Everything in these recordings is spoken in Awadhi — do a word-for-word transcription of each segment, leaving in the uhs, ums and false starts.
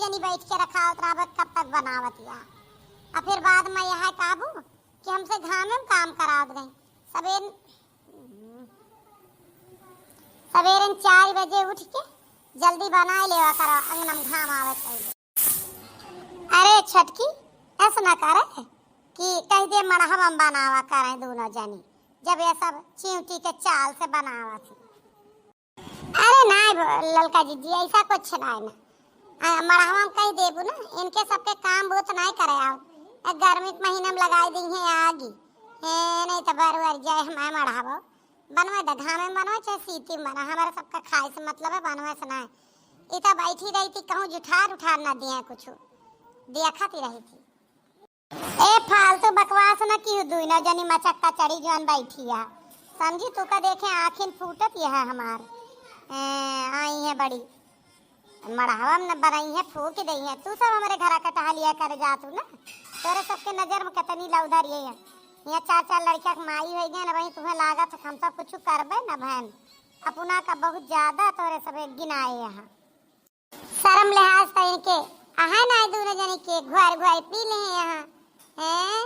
जनी बैठ के रखावत रहबे, कब तक बनावत या? आ फिर बाद में यह कहबू कि हमसे घामे में काम करावत गई। सबेर, सबेरे चार बजे उठ के जल्दी बनाए लेवा करो, अंगना में घाम आवत पहले। अरे छोटकी, ऐसा ना करे कि कह दे मड़हवा में बनावा करें दोनों जनी, जब ये सब चिंटी के चाल से बनावा थी। अरे नाई ब-, ललका जीजी, ऐसा कुछ नाई ना। आ, मड़हवा में कह देबू ना, इनके सबके काम बहुत नाई करे आओ। ए, गर्मी के महीना में लगाई दी है आगी। ए, नहीं तो बर बर जाए हमारे मड़हवा। बनवे दे, घामे में बनवे चाहे सीती में बना, हमारे सबका खाए से मतलब है, बनवे से नाई। ई तो बैठी रही थी, कहूँ जुठार उठार ना दिए कुछ, देखत ही रही थी। ए, फालतू बकवास न किहु, दुइनो जनी मचक्का चढ़ी जौन बैठी है। समझी, तू का देखे आँखिन फूटत यह हमार। ए, आई है बड़ी। मड़हवा में न बनई है, फूक दई है। तू सब हमरे घरा का टहलिया करे जात हूँ ना। तोरे सबके नजर में कितनी लौधर ये है। यहाँ चार चार लड़किया के माई होई गए न, वही तुम्हें लागत है हम सब कुछ करबे न बहन। अपना का बहुत ज्यादा तोरे सब गिनाए यहाँ। शर्म लिहाज त इनके अहै नाई, दूनो जनी के घुआर घुआर पी ले हैं यहाँ, हैं?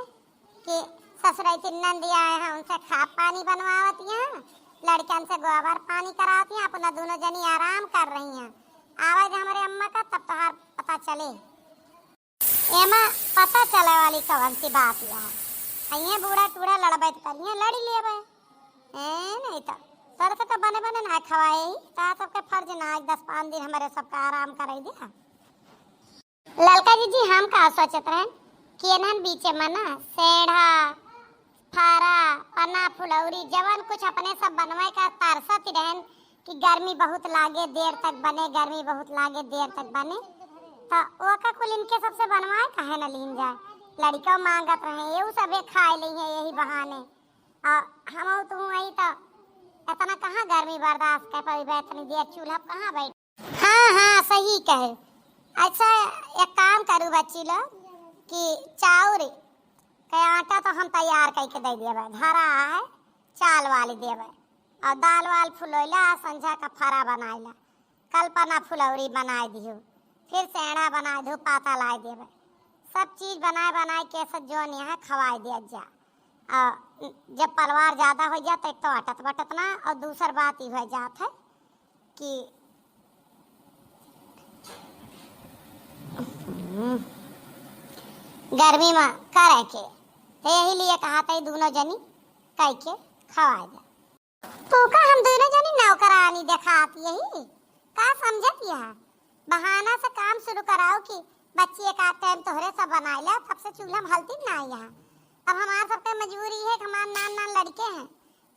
कि ससुराई तीन नंदी आए हैं, उनसे खाब पानी बनवावत यहाँ, लड़कन से गोबर पानी करावत यहाँ, अपना दूनो जनी आराम कर रही हैं। आवाज हमरे अम्मा का तब तोहार पता चले। एमा पता चले वाली कवन सी बात है? अइहें बूढ़ा टूढ़ा लड़बे त करिहें, लड़ी लेबे। ए, नहीं तो तोरे से तो बने बने ना खवाए ही, ता सबके फर्ज ना आज दस पाँच दिन हमरे सबका आराम कराई दिया। ललका जीजी, हम का सोचत रहन कि एनहन बीचे में ना सेढ़ा, फारा, पन्ना, फुलौरी, जवन कुछ अपने सब बनवे का तरसत ही रहन कि गर्मी बहुत लागे, देर तक बने, गर्मी बहुत लागे, देर तक बने। तो ओका कुल इनके सबसे बनवाए काहे न लीन जाए? लड़िका मांगत रहे, एहू सबे खाए ली है यही बहाने। आ हम तू आई तो इतना कहाँ गर्मी बर्दाश्त कर पाई, इतनी देर चूल्हा पे कहाँ बैठ। हाँ, हाँ, सही कहे। अच्छा, एक काम करू बच्ची लोग कि चाउर के आटा तो हम तैयार करके दे देबे, धरा है, चाल वाली देबे, और दाल वाल फुलैला, संझा का फरा बनाइला, कल्पना फुलौरी बनाए दियो, फिर सेड़ा बनाए दियो, पाता लाए देबे, सब चीज बनाए बनाए के सब जोन यहाँ खवाए दिया जा। आ जब परिवार ज्यादा हो जाए तो एक तो अटत बटत ना, और दूसर बात ई हो जात है कि गर्मी में करे के, तो यही लिए कहा था, दोनों जनी कह के खवाए जा। तू का हम दोनों जनी नौकरानी देखात यही? का समझत यह? बहाना से काम शुरू कराओ कि बच्ची एक आध टाइम तोहरे सब बनाए ले, तब से चूल्हा में हलती ना यहाँ। अब हमार सबके मजबूरी है कि हमार नान नान लड़के हैं,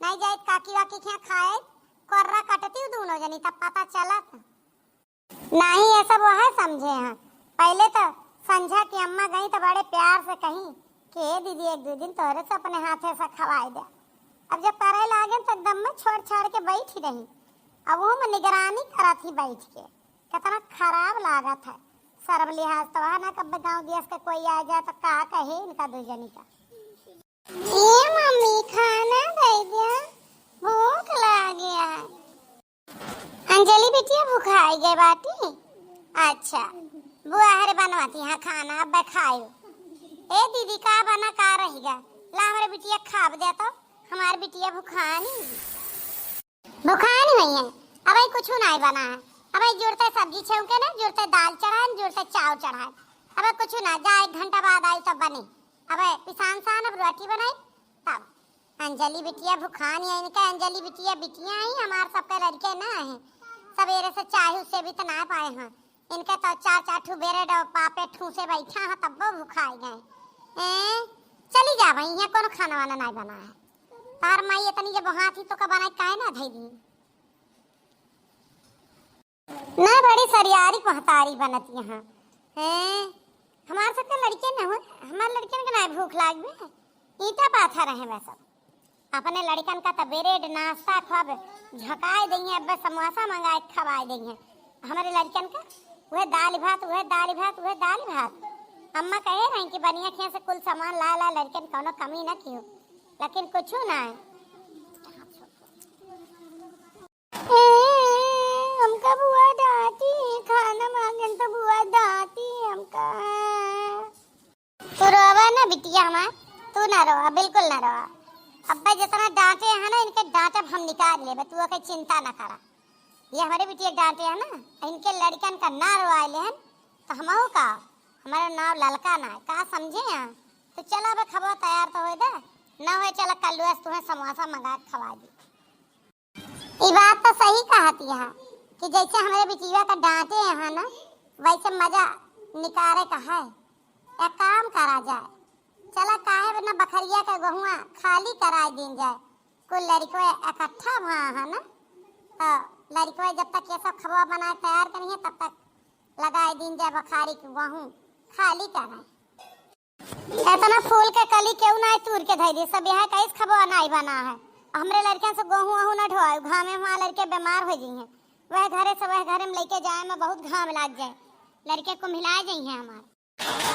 नहीं जाए काकी वाकी के यहाँ खाए, कोर्रा कटती हूँ दोनों जनी, तब पता चलत। नाही, ये सब वह समझे हैं। पहले तो संझा की अम्मा गई तो बड़े प्यार से कही कि "ए दीदी, एक दो दिन तोरे से अपने हाथे से खवाए दे।" अब जब करे लागे तो एकदम में छोड़ छाड़ के बैठी रही। अब वो में निगरानी करत ही बैठ के, कितना खराब लागत है। शर्म लिहाज तो है ना, कब गाँव देश का कोई आ जाए तो का कहे इनका दो जनी का। ए मम्मी, खाना दे दिया, भूख लागे है। अंजलि बिटिया भुखाई गए बाटी। अच्छा, बुआ हरे बनवाती हाँ खाना, अब खायो। ए दीदी, का बना, का रह गया? ला हमरे बिटिया खाब दे तो, हमार बिटिया भुखानी, भुखानी हुई है। अब कुछ नहीं बना है, अब जुड़ते सब्जी छेव के ना, जुड़ते दाल चढ़ाए, जुड़ते चाव चढ़ाए। अब कुछ ना, जा एक घंटा बाद आई तब बने। अब पिसान सान अब रोटी बनाई तब। अंजलि बिटिया भुखानी है, इनका अंजलि बिटिया, बिटिया आई हमार सबके लड़के ना है। सवेरे से चाय उससे भी तो ना पाए हैं। इनके तो चार चार ठू बेरे डो पापे ठूसे बैठा है, तब वो भुखाई गए। ए, चली जा भाई, यहाँ कोनो खाना वाना नहीं बना है। तार माई इतनी जब वहाँ थी तो का बनाई, काहे ना धई दी? ना बड़ी सरियारी महतारी बनत यहाँ। हैं, हमार सबके लड़के न हो, हमार लड़कन के ना भूख लागबे, ईंटा पाथर रहे वह सब। अपने लड़कन का तो ब्रेड नाश्ता खूब झकाए देंगे, अब समोसा मंगाए के खवाए देंगे। हमारे लड़कन का वह दाल भात, वह दाल भात, वह दाल भात। अम्मा कहे रही कि बनिया खेत से कुल सामान ला ला, लड़कन कौनो कमी ना कियो, लेकिन कुछ ना है। ए, हमका बुआ डांटी, खाना मांगन तो बुआ डांटी। हमार, तू ना रोवा, बिल्कुल ना रोवा। अब्बे जितना डांटे हैं ना, इनके डांटब हम निकाल लेबे, तू ओके चिंता ना करा। ये हमरे बिटिया डांटे हैं ना, इनके लड़कन का ना रोवाए लेहन, तो हमहू का, हमारा नाव ललका ना है, का समझे हैं? तो चला अब खबवा तैयार तो होए दे, ना होए चला कल्लुआ से तुम्हें समोसा मंगा के खवा दी। ई बात तो सही कहती है कि जैसे हमरे बिटिया का डांटे हैं ना, वैसे मजा निकाले का है। एक काम करा जाए, चला काहे न बखरिया के गहुआ खाली कराए दीन जाए, कुल लड़कवे इकट्ठा भा है ना, तो लड़कवे जब तक ये सब खबवा बनाए तैयार करिए, तब तक लगाए दीन जाए बखारी के गहूँ खाली कराए। इतना फूल के कली केहू नाई तूर के धई दी, सब यहाँ कईस खबवा नाई बना है। हमरे लड़कन से गहूँ वहूँ ना ढोआऊ, घामे में वहाँ लड़के बीमार हो जइहें। वह घरे से वह घरे में लेके जाए में बहुत घाम लाग जाए, लड़के कुम्हिलाए जइहें हमार।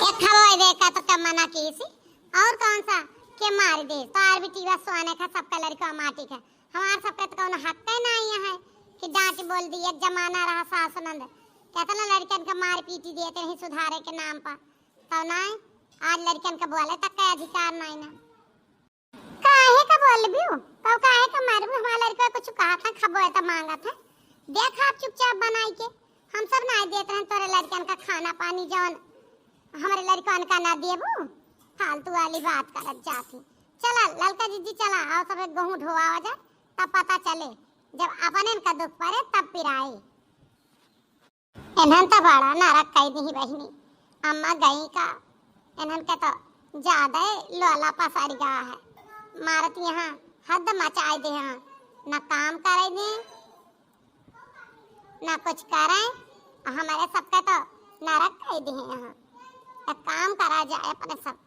एक खबवा देखा तो कब मना कीसी, और कौन सा के मार दे, तो आर भी टीवा सोने का सबका लड़का माटी का, हमार सबके तो कौनो हक ही नाई है कि डांट बोल दी। एक जमाना रहा सास नंद, कितना लड़कन का मार पीटी देते रही सुधारे के नाम पर, तो नाई, आज लड़कन का बोले तक का अधिकार नाई ना। काहे का बोलबू? तो काहे का मारबू? हमार लड़का कुछ कहा था, खबो है तो मांगा था। देख आप चुपचाप बनाई के, हम सब ना देत रहन तोरे लड़कन का खाना पानी जौन हमरे लड़कन का ना देबू, फालतू वाली बात करत जाती। चला ललका जीजी चला, आओ सब गहूँ ढोआवा जाए, तब पता चले, जब अपने का दुख पड़े तब पिराए। इन्हन तो बड़ा नरक कई दी बहिनी। अम्मा गई का, इन्हन के तो ज्यादा ही लोला पसारी गा है। मारत यहाँ हद मचाए दे हैं, न काम करे दे, न कुछ करे। हमारे सबके तो नरक कई दी है यहाँ। एक काम करा जाए अपने सब,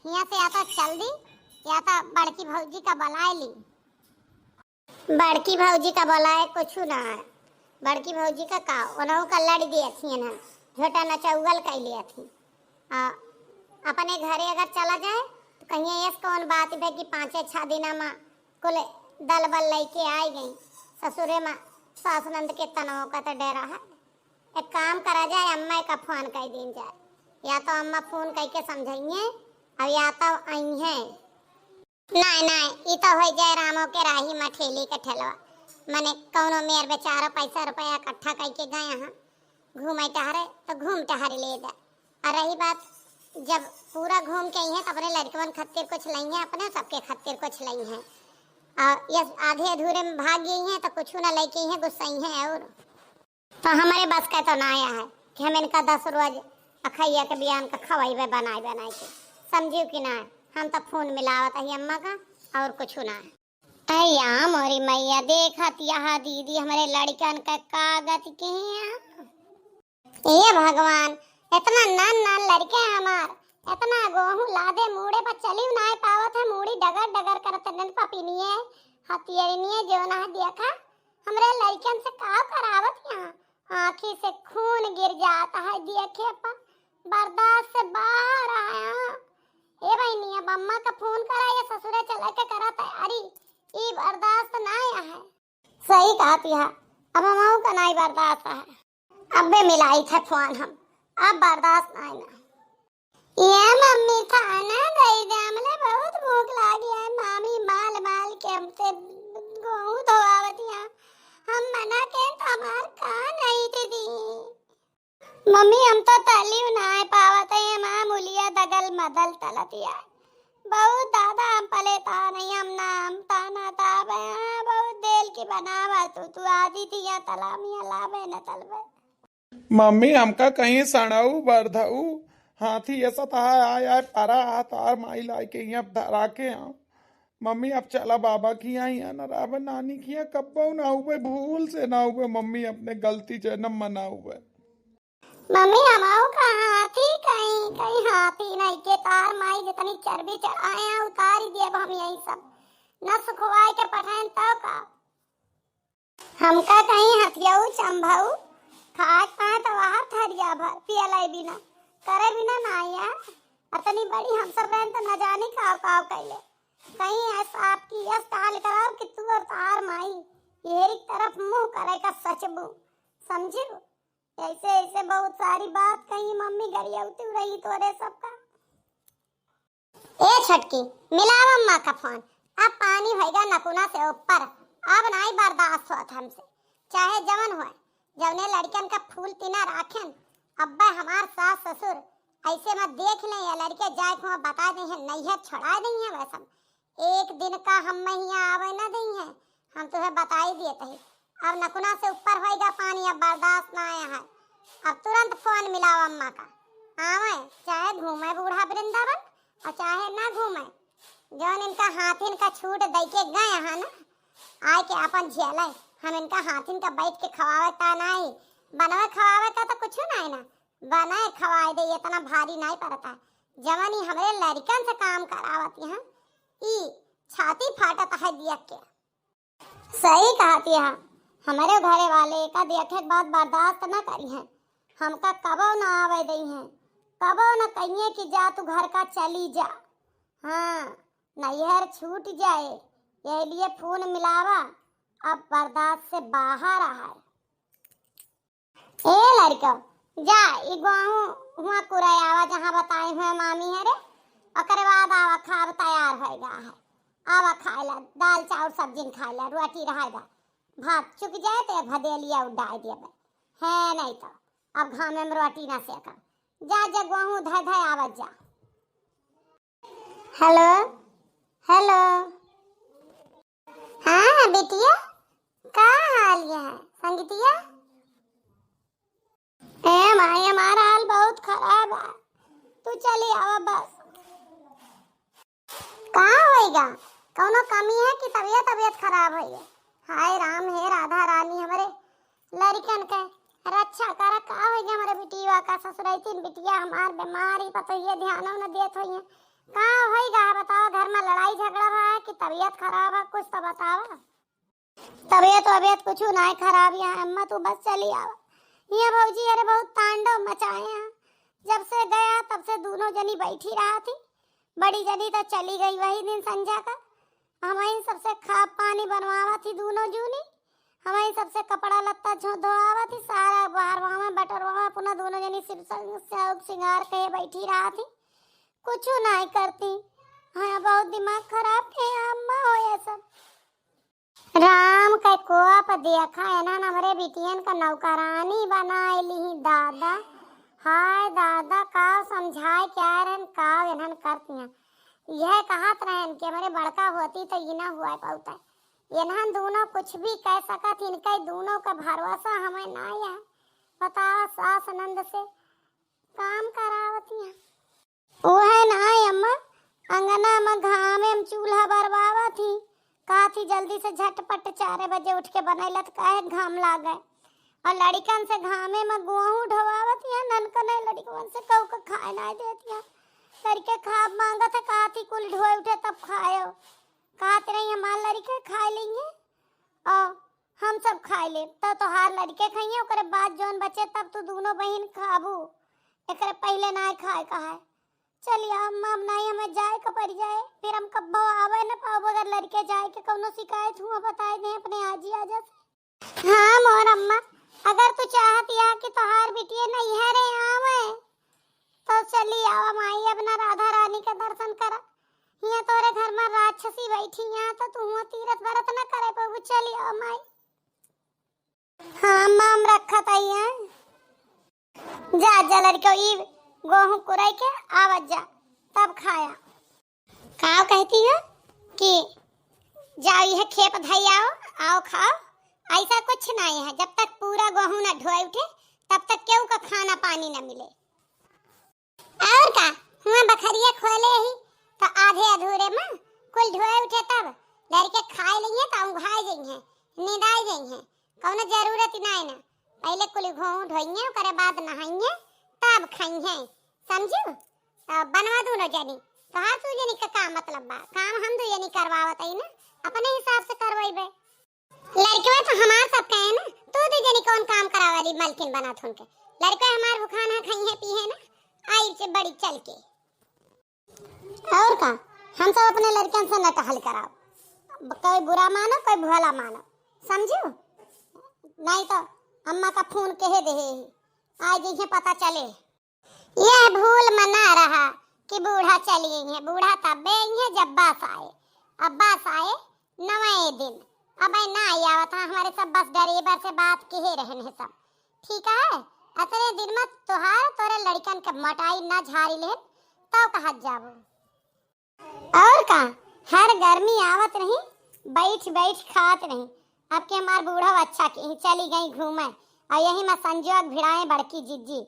यहाँ से या तो चल दी, या तो बड़की भौजी का बुलाए ली। बड़की भौजी का बोला है, कुछ ना है। बड़की भौजी का का, उन्हों का लड़ दिए थी ना, झोटा नचौगल कई लिए थी। आ, अपने घरे अगर चला जाए, तो कहिए, "यस कौन बात बे कि पाँचे छह दिना में कुल दल बल लेके आई गई।" ससुरे में सास नंद के तनाव का तो डरा है। एक काम करा जाए, अम्मा का फोन कर दीन जाए, या तो अम्मा फोन करके समझाइए, और या तो आई हैं। नाय, नाय, ई तो होई जाए रामो के राही में ठेली के ठेलवा। मने कौनो मेर बेचारो पैसा रुपया इकट्ठा कइके गए हैं, घूमे टहरे, तो घूम टहर ले दे। और रही बात, जब पूरा घूम के आई हैं, तो अपने लड़कवन खातिर कुछ लई हैं, अपने सबके खातिर कुछ लई हैं। और ये आधे अधूरे में भाग गई हैं, तो कुछ ना लेके आई हैं, गुस्साई हैं और तो हमरे बस का तो ना आया है कि हम इनका दस रोज अखैया के बियान का खवाइबे बनाए बनाए के, समझियो कि ना? हम तो फोन मिलावत ही अम्मा का, और कुछ ना। अय्या मोरी मैया, देखत यहाँ दीदी हमरे लड़कन का का गति के हैं। ए भगवान, इतना नन नन लड़के हमार, इतना गोहूं लादे मूड़े पर चलियो ना पावत है, मूड़ी डगर डगर करत नन पपिनिए, हथियरिनिए जो ना देखा, हमरे लड़कन से का करावत यहाँ? आँखी से खून गिर जात है देखे पर, बर्दाश्त से बाहर आया। ए बहिनी, अब अम्मा का फोन करा या ससुरे चले के करा तैयारी, ई बर्दाश्त ना है। सही कहती है, अब अम्माओं का नाई बर्दाश्त है। अबे मिलाई थे फोन हम, अब बर्दाश्त ना है ना। ये मम्मी खाना दे दे, हमले बहुत भूख लागी है। मामी माल माल के हमसे गोहूं धोआवतिया, हम मना के तो हमार का नहीं दे दी। मम्मी हम तो तलियो ना पावत है, माँ मुलिया दगल मदल तलतिया। बहुत दादा हम पले ता नहीं, हम ना हम ताना ताबे, हाँ, बहुत देल की बनावा तू, तू आदि दिया तला मिया लाबे न तलबे। मम्मी, हमका कहीं सड़ऊ बरधऊ हाथी ऐसा तहा आय आय परा आ तार माई लाई के यहाँ धरा के आओ। मम्मी, अब चला बाबा की यहाँ, यहाँ न रहबे, नानी की यहाँ कब्बो ना हुए, भूल से ना हुए मम्मी, अपने गलती जन्म मना हुए। मम्मी, हमाऊ का हाथी कहीं, कहीं हाथी नहीं के तार माई जितनी चर्बी चढ़ाए हैं उतारी दिए हम यही सब, न सुखवाए के पठाएन तो का। हमका कहीं हथियऊ चंभऊ खाए पाए तो वहाँ थरिया भर पियलाई बिना, करे बिना ना आया। अतनी बड़ी हम सब रहन तो न जानी काव काव कैले। कहीं ऐसा आपकी यस काल कराओ कि तू और तार माई येरी तरफ मुंह करे का सचबू, समझिबू? ऐसे ऐसे बहुत सारी बात कही मम्मी गरियाउती रही तोरे सबका। ए छोटकी, मिलावा अम्मा का फोन। अब पानी होइगा नकुना से ऊपर, अब नाई बर्दाश्त होत हमसे। चाहे जवन होए, जवने लड़कन का फूल तीना राखेन, अब्बे हमार सास ससुर ऐसे मत देख लें, या लड़के जाए को बता दे हैं, नैहर छोड़ा दे हैं। वैसन एक दिन का हम हियाँ आवे न दई हैं, हम तुहे बताई दिए तही। अब नकुना से ऊपर होइगा पानी, अब बर्दाश्त ना आया है। अब तुरंत फोन मिलाओ अम्मा का, आवे चाहे घूमे बूढ़ा वृंदावन और चाहे ना घूमे। जौन इनका हाथिन का छूट दई के गए हैं ना, आए के अपन झेले। हम इनका हाथिन का बैठ के खवावे का नाई, बनवे खवावे का तो कुछ नाई ना, बनाए खवाए दे, इतना भारी नाई पड़ता है। जवन ई हमरे लड़कन से काम करावत हैं, ई छाती फाटत है देख के। सही कहत है, हमरे घरे वाले का देखे के बाद बर्दाश्त न करी हैं, हमका कबो न आवे दई हैं, कबो न कहिए कि जा तू घर का चली जा। हाँ, नैहर छूट जाए, ये लिए फोन मिलावा, अब बर्दाश्त से बाहर है। ए लड़का, जा, ई गोहूं हुआ कुराई आवा, जहाँ बताए हुए मामी है रे, ओकरे बाद आवा, खाब तैयार होइगा है। आवा खाइला, दाल चाउर सब्जी न खाइला, रोटी रहाइगा, भात चुक जाए तो एक भदेलिया उडाई देबे। है नहीं तो अब घामे में रोटी ना सेकब। जा, जा, गोहूं धय धय आवत जा। हेलो, हेलो। हाँ बिटिया, का हाल है संगीतिया? ए माई, हमारा हाल बहुत खराब है, तू चली आवा बस। का होइगा? कौनो कमी है कि तबियत, तबियत खराब है? हाय राम, हे राधा रानी, हमरे लड़कन के रक्षा करा। का होइगा हमरे बिटिया का? ससुरैतिन बिटिया हमार बीमारी पतोहिए ध्यान न देत होइए। का होइगा बतावा, घर में लड़ाई झगड़ा भा है कि तबियत खराब है, कुछ तो बतावा। तबियत वबियत कुछ नाई खराब है अम्मा, तू बस चली आवा। हियाँ भौजी अरे बहुत तांडव मचाए हैं, जब से गया तब से दोनों जनी बैठी रहा थी। बड़ी जनी तो चली गई वही दिन संझा का। हमही सबसे खा पानी बनवावा थी दोनों जूनी, हमही सबसे कपड़ा लत्ता झो धोआवा थी, सारा बाहरवा में बटरवा में अपना दोनों जनी सिर संग-, शौक सिंगार के बैठी रहा थी, कुछ नाई करती। हाँ, बहुत दिमाग खराब के अम्मा हो ये सब। राम के कोप देखा, इन्हन हमरे बिटियन का नौकरानी बनाए ली दादा। हाय दादा, का समझाए क्या रहन, का इन्हन करती हैं। यह कहत रहन कि हमरे बड़का होती तो ई ना हुआ पाउता। इन्हन दोनों कुछ भी कह सकत, इनके दोनों का भरोसा हमें ना है। बताओ, सास नंद से काम करावती हैं। ओहे ना अम्मा, अंगना में घामे में चूल्हा बरवावत ही, कहत ही जल्दी से झटपट चार बजे उठ के बनैला त काहे घाम लागे। और लड़िकन से घामे में गोहूं ढोवावत ही, ननकने लड़िकवन से कहू के खाए ना देत ही। लड़िके खाब मांगत है, कहत ही कुल ढोए उठे तब खायो। कहत रही हमार लड़िके खाए लेंगे। और हम सब खाए लेब, तब तोहार लड़िके खइहें, ओकरे बाद जौन बचे तब तू दूनो बहिन खाबू, एकरे पहिले नाय खाए का है। चलिया अम्मा, अब नाई हमें जाए का पड़ जाए, फिर हम कब्बो आवे न पाओ बगैर लड़िके जाए के। कौनो शिकायत हुआ बताए दे अपने आजी आजा से। हाँ मोर अम्मा, अगर तू चाहत या कि तोहार बिटिया नैहरे आवे, तो चली आवा माई, अपना राधा रानी के दर्शन करा। हियाँ तोरे घर में राक्षसी बैठी, यहाँ तो तू हुआं तीरथ व्रत न करे पबू। चली आवा माई। हाँ अम्मा, हम रखत आई हैं। जा, जा लड़िको, ई गोहूं कुराई के आवत जा, तब खाया। का कहती हो कि जाओ यह खेप धई आओ, आओ खाओ, ऐसा कुछ नहीं है। जब तक पूरा गोहूं ना ढोए उठे, तब तक केहू का खाना पानी ना मिले। और का, हुआं बखरिया खोले ही तो आधे अधूरे में कुल ढोए उठे, तब लड़िके खाए लेंगे तो उघाए जाइहें, निदाए जाइहें। कौनो जरूरत ही नाय ना। पहिले कुल गोहूं ढोइहें, ओकरे बाद नहाइहें, तब खाइहें। समझू? तब बनवा दूनो जनी। तोहार तू जनी का का मतलब बा? काम हम दू जनी करवावत हई ना, अपने हिसाब से करवाइबे। लड़िकवा तो हमार सब कहे ना, तू दू जनी कौन काम करावे वाली मलकिन बनत हुनके। लड़िकवा हमार भुखान है, खइहें पीहें ना, आई से बड़ी चल के। और का, हम सब अपने लड़िकन से न टहल कराओ। कोई बुरा मानो, कोई भला मानो, समझू? नहीं तो अम्मा का फोन कहे दे ही, आज इन्हें पता चले। यह भूल में ना रहा, कि बूढ़ा चली गई है। बूढ़ा तब्बे आई है जब बस आए, अब बस आए नवे दिन, अब ना आई आवत है। हमारे सब बस ड्राइवर से बात किहे रहन है सब, ठीक है। अतने दिन में तोहार तोरे लड़कन के मोटाई ना झारी लेन, तब कहत जाबू। और का, हर गर्मी आवत रही, बैठ बैठ खात रही। अब के हमार बूढ़ा अच्छा की चली गई घूमे, और यही में संजोग भिड़ाए बड़की जिज्जी,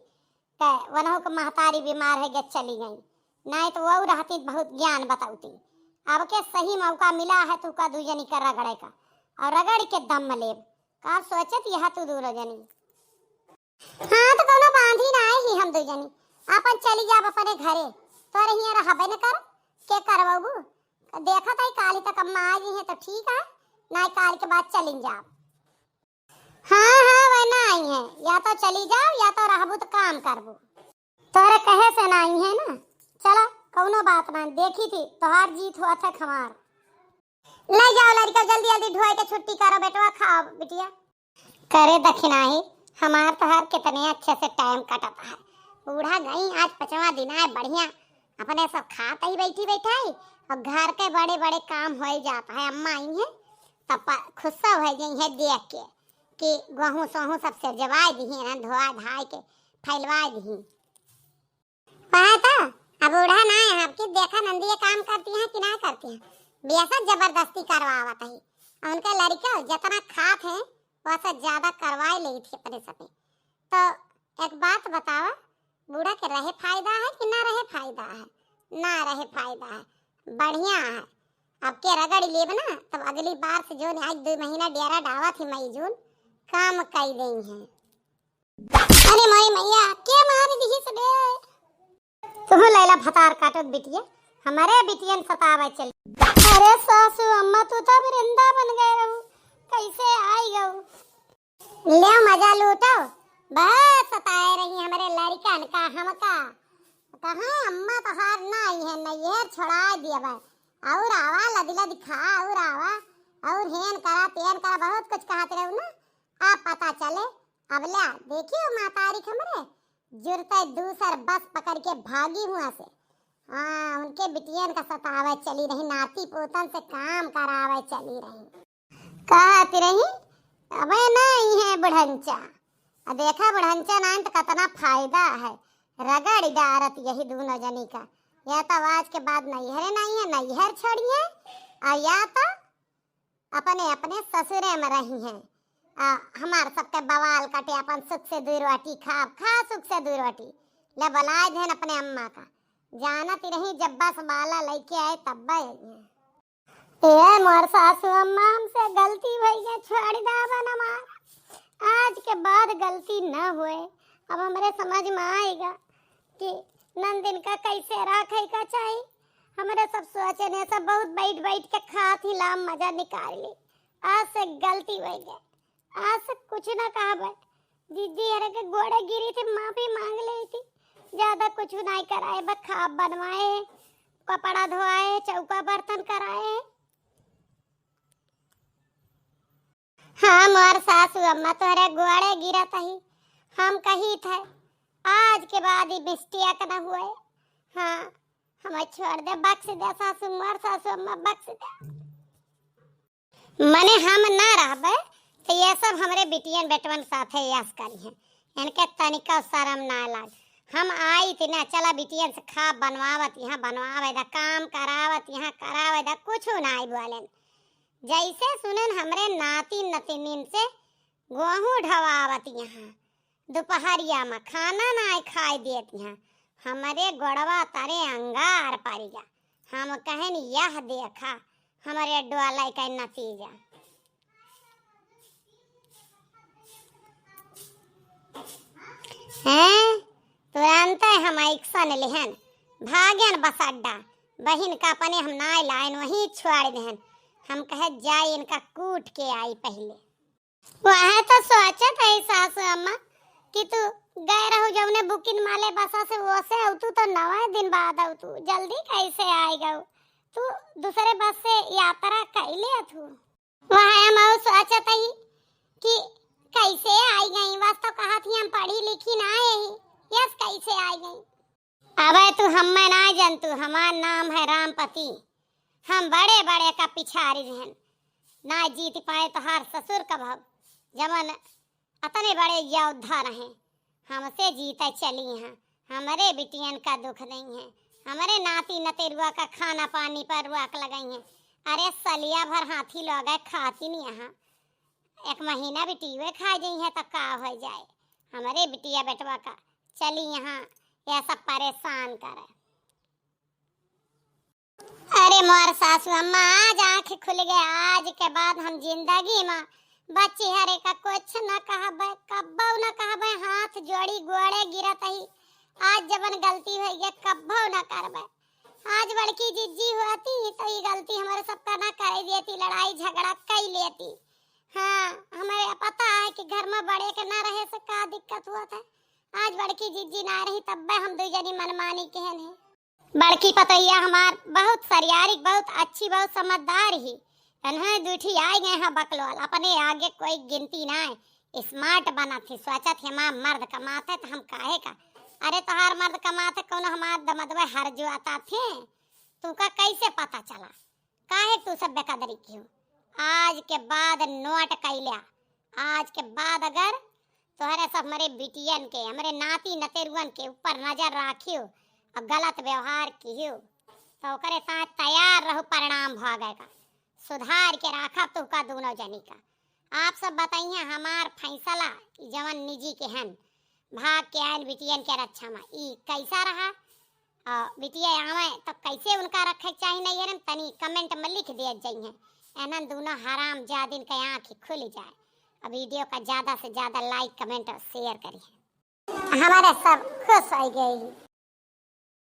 ते वनहु के महतारी बीमार है गए चली गई, नहीं तो वो रहती बहुत ज्ञान बतौती। अब के सही मौका मिला है तू का दू जनी का रगड़े का, और रगड़ के दम लेब। का सोचत यह तू दूनो जनी? हाँ, तो कौनो बांधी ना आई ही हम दू जनी, अपन चली जाब अपने घरे। तोरे हियाँ रहबे न कर, के करबू? देखत है काली तक अम्मा आ गई है तो ठीक है, ना काली के बाद चली जाब। हाँ, हाँ, वह ना आई है, या तो चली जाब या तो रहबू तो काम करबू। तोरे कहे से ना आई है ना, चलो कौनो बात ना, देखी थी तोहार जीत हुआ था खमार। ले जाओ लड़का, जल्दी जल्दी ढोए के छुट्टी करो बेटवा, खाओ बिटिया। करे दखिनाही, हमार तोहार कितने अच्छे से टाइम कटत है। बूढ़ा गई आज पचवा दिन आए, बढ़िया अपने सब खात ही बैठी बैठाई, और घर के बड़े बड़े काम हो जात है। अम्मा आई है तब प-, खुस्सा हो गई है देख के कि गोहूँ सोहूँ सब से जवाई दी है ना, धोआ धाई के फैलवा दी। वह तो अब बूढ़ा ना है, आपकी देखा नंदी ये काम करती हैं कि ना करती हैं, बेसा जबरदस्ती करवावत है। और उनके लड़का जितना खात है, वह से ज्यादा करवाए लेई थी अपने सपे। तो एक बात बतावा, बूढ़ा के रहे फायदा है कि ना रहे फायदा है? ना रहे फायदा है, बढ़िया है। अब के रगड़ लेब ना, तब अगली बार से जो आज दो महीना डेरा डावा थी मई जून, काम कई देई हैं। अरे मोरी मैया, के मार दिहिस बे? तुहु लैला भतार काटत बिटिया, हमारे बिटियन सतावे चली। अरे सासू अम्मा, तू तो वृंदावन गए रहू, कैसे आई गऊ? ले मजा लूटो, बहुत सताए रही हमारे लड़कन का हमका। कहाँ अम्मा तोहार ना आई है, नैहर छोड़ा दिया बा। और आवा लदी लदी खा, और आवा, और हेन करा, तेन करा, बहुत कुछ कहत रहू ना। आ पता चले, अब ल्या, देखियो मातारी हमरे, जुरते दूसर बस पकड़ के भागी हुआ से। हाँ, उनके बिटियन का सतावे चली रही, नाती पोतन से काम करावे चली रही। कहत रही, अबे नहीं है बुढ़ंचा। अब देखा बुढ़ंचा नाइन तो कितना फायदा है, रगड़ डारत यही दोनों जनी का। या तो आज के बाद नैहरे नहीं है, नैहर छोड़िए, और या तो अपने अपने ससुरे में रही हैं। आ, हमार सबके बवाल कटे, अपन सुख से दू रोटी खाब, खा सुख से दू रोटी। ले बुलाए देन अपने अम्मा का, जानत रही जब बस वाला लेके आए तब आई हैं। ए मोर सासू अम्मा, हमसे गलती भई है, छोड़ दावन हमार। आज के बाद गलती न होए। अब हमरे समझ में आएगा कि नंदिन का कैसे रखे का चाही। हमरे सब सोचे ने सब बहुत बैठ बैठ के खात ही लाम मजा निकाल ली। आज से गलती भई है, आज से कुछ ना कहबे। दीदी हरे के गोड़े गिरी थी, माफी मांग ली थी। ज्यादा कुछ नहीं कराए, बस खाब बनवाए, कपड़ा धोआए, चौका बर्तन कराए। हाँ, मोर सासू अम्मा तोहरे गोड़े गिरत ही, हम कही थे, आज के बाद ई mistake न हुए। हाँ, हमें छोड़ दे, बख्श दे सासू, मोर सासू अम्मा बख्श दे। मने हम ना रहबे, तो ये सब हमरे बिटियन बेटवन साथे यस करी हैं। इनके तनिका शर्म ना लाग। हम आई थी ना, चला बिटियन से खा बनवावत यहाँ, बनवावे दा, काम करावत यहाँ, करावे दा, कुछ ना आई बोलेन। जैसे सुनेन हमरे नाती नतिनिन से गोहूँ ढवावत यहाँ, दोपहरिया में खाना ना खाए देत यहाँ, हमरे गोड़वा तरे अंगार पड़ गया। हम कहन, यह देखा हमरे डोले का नतीजा। हैं? तुरंत हम action लेहन, भागन बस अड्डा, बहिन का अपने हम नाय लाइन वहीं छोड़ देहन। हम कहे, जाए इनका कूट के आई पहले। वह तो सोचत है सासू अम्मा कि तू गए रहू जौने booking माले बसा से, वो से अउतू तो नवा दिन बाद अउतू, जल्दी कैसे आए गऊ? तू दूसरे बस से यात्रा कैले अथू? वह हम अउ सोचत ही कि कैसे आई गई, बस तो कहत ही हम पढ़ी लिखी ना यही, यस कैसे आई गई? अबे तू हम्मे ना जनतू, हमार नाम है रामपति। हम बड़े बड़े का पिछारी रहन, ना जीत पाए तोहार ससुर कभव, जवन अतने बड़े योद्धा रहे, हमसे जीते चली हैं। हमरे बिटियन का दुख नहीं है, हमरे नाती नतेरुआ का खाना पानी पर रोक लगई हैं। अरे सलिया भर हाथी लोग खाती नहीं यहाँ, एक महीना बिटिये खा जाई है तो का हो जाए। हमरे बिटिया बेटवा का चली यहाँ यह सब परेशान करे। अरे मोर सासू अम्मा, आज आँख खुल गए। आज के बाद हम जिंदगी में बच्ची हरे का कुछ न कहबे, कब्बो न कहबे। हाथ जोड़ी गोड़े गिरत ही, आज जबन गलती होई ये कब्बो न करबे। आज बड़की जिज्जी होती तो ये गलती हमारे सबका ना करे देती, लड़ाई झगड़ा कई लेती। हाँ, हमें पता है कि घर में बड़े के ना रहे से का दिक्कत हुआ था। आज बड़की जिज्जी ना रही तब्बे हम दू जनी मनमानी केहन है। बड़की पतोहिया हमार बहुत सरियारी, बहुत अच्छी, बहुत समझदार ही। तन्हे दूठी आए गए हैं बकलोल, अपने आगे कोई गिनती ना है। स्मार्ट बना थी, सोचा थी हमार मर्द कमात है तो हम काहे का। अरे तोहार मर्द कमात है, कौन हमार दमदवे हर जुआता थे, तुका कैसे पता चला? काहे तू सब बेकदरी कियो? आज के बाद नोट कैल्या, आज के बाद अगर तोहरे सब हमरे बिटियन के, हमरे नाती नतेरुअन के ऊपर नजर राखियो और गलत व्यवहार कियो, तो ओकरे साथ तैयार रहू परिणाम भोगे का। सुधार के राखब तुहका दोनों जनी का। आप सब बताइए हमार फैसला, ई जवन निजी के हन, भाग के आयन बिटियन के रक्षा में, ई कैसा रहा? और बिटिया आवे तो कैसे उनका रखे के चाही नैहर में, तनी कमेंट में लिख दिया जाइए। एनन दोनों हराम जादिन के आँख खुल जाए। और वीडियो का ज्यादा से ज्यादा लाइक, कमेंट और शेयर करिए। हमारे सब खुश हो गए।